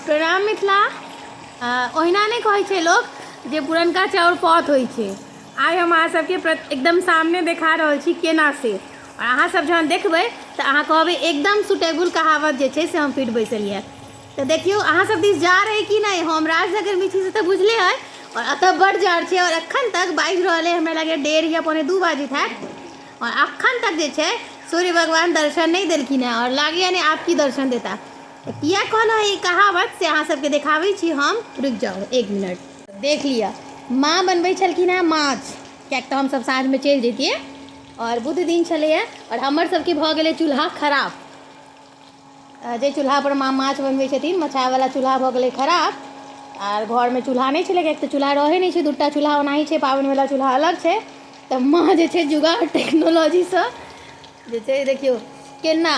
प्रणाम मिथिला। ओहिना नहि कहै छै लोक जे पुरनका चाउर पौत होइ छै। आइ हम अहाँ सबके एकदम सामने देखा रहल छी केना से, आओर अहाँ सब जहन देखबै तऽ अहाँ कहबै एकदम सुटेबल कहावत जे छै से हम फिट बैसलियै। तऽ देखियौ अहाँ सब दिस जाड़ है कि नहि। हम राजनगरमे छी से तऽ बुझले है, आओर एतऽ बड्ड जाड़ छै। आओर एखन तक बाजि रहल है, हमरा लागैए 1:30 या 1:45 बाजैत हैत, आओर एखन तक जे छै सूर्य भगवान दर्शन नहि देलखिन हेँ, आओर लागैए नहि आब की दर्शन देता। तऽ किया कहलहुँ ई कहावत से अहाँ सबके देखाबै छी हम। रुकि जाउ 1 मिनट, देख लिअ। माँ बनबै छलखिन हेँ माछ, किएक तऽ हमसब साँझमे चलि जैतियै, आओर बुध दिन छलैए, आओर हमर सबके भऽ गेलै चूल्हा खराब। जे चूल्हापर माँ माछ बनबै छथिन, मछाहवला चूल्हा भऽ गेलै खराब, आर घरमे चूल्हा नहि छलै, किएक तऽ चूल्हा रहै नहि छै। 2टा चूल्हा ओनाही छै, पाबनिवला चूल्हा अलग छै। तऽ माँ जे छै जुगाड़ टेक्नोलॉजीसँ जे छै देखियौ केना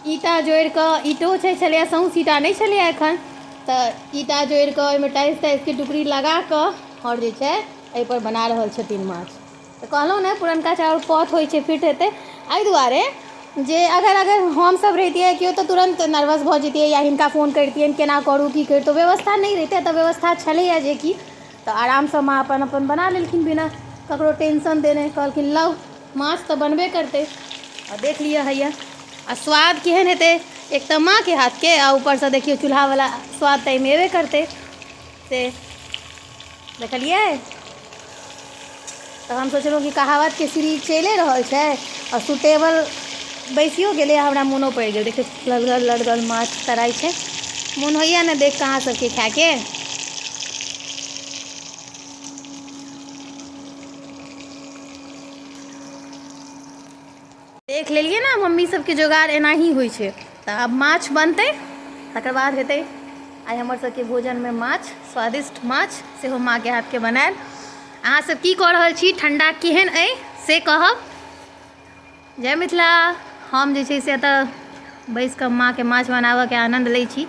ईंटा जोड़िकऽ, ईंटो छै छलैए, सौँस ईंटा नहि छलैए एखन, तऽ ईंटा जोड़िकऽ ओहिमे टाइल्स ताइल्सके टुकड़ी लगाकऽ आओर जे छै एहिपर बना रहल छथिन माछ। तऽ कहलहुँ ने पुरनका चाउर पौत होइ छै, फिट हेतै एहि दुआरे जे अगर अगर हमसब रहितियै केओ तऽ तुरन्त नर्वस भऽ जैतियै, या हिनका फोन करितियनि केना करू की करितहुँ, व्यवस्था नहि रहितै। तऽ व्यवस्था छलैए जेकि तऽ आरामसँ माँ अपन अपन बना लेलखिन बिना ककरो टेंशन देने। कहलखिन लउ माछ तऽ बनबे करतै, आ देख लिअ हैया आ स्वाद केहन हेतै। एक तऽ माँके हाथके आ ऊपरसँ देखियौ चूल्हावला स्वाद तऽ एहिमे एबे करतै, से देखलियै। तऽ हम सोचलहुँ कि कहावतके सीरीज चलिए रहल छै आओर सुटेबल बैसियो गेलै, हमरा मोनो पड़ि गेल। देखियौ ललगर ललगर माछ तराइ छै, मोन होइए ने देख कऽ अहाँ सबके खायके। देख लेलियै ने मम्मी सबके जोगाड़ एनाही होइ छै। तऽ आब माछ बनतै, तकर बाद हेतै आइ हमर सबके भोजनमे माछ, स्वादिष्ट माछ सेहो माँके हाथके बनायल। अहाँ सब की कऽ रहल छी, ठण्डा केहन अइ से कहब। जय मिथिला। हम जे छै से एतऽ बैस कऽ माँके माछ बनाबऽके आनन्द लै छी।